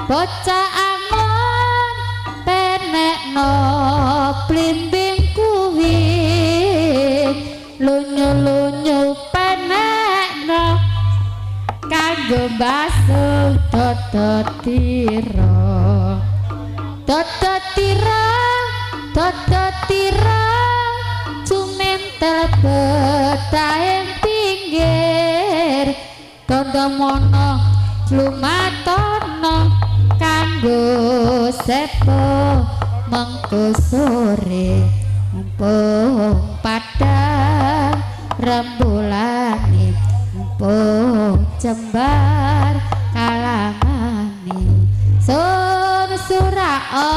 Bocah angon, penekno blimbing kuwi, lunyu-lunyu penekno kanggo basuh dodotira, dodotira, dodotira, cumentel betahe pinggir, tondomono lumatono kanggo sepo mengko sore, mumpung padang rembulane, mumpung jembar kalangane. Sun surao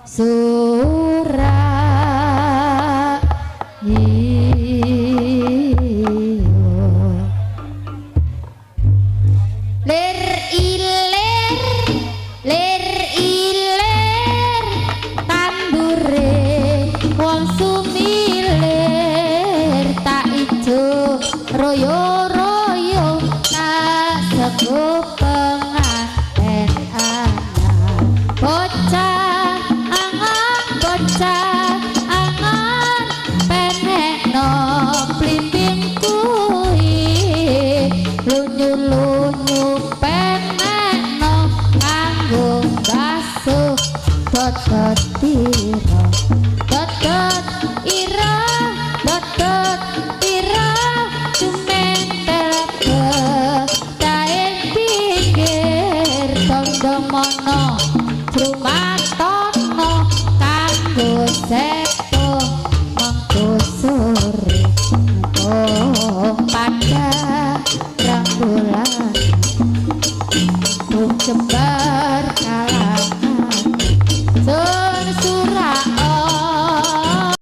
sura iyo. Lir ilir, lir ilir, tandure wong sumilir, tak ijo royo-royo, tak sego penganten anyar. Bocah angon, bocah angon, penekno blimbing kuwi, lunyu-lunyu penekno kanggo basuh dodotira, dodot ira, dodot ira, cumentel betahe pinggir, tondomono rumatono kanggo sepo mengko sore, mumpung padang.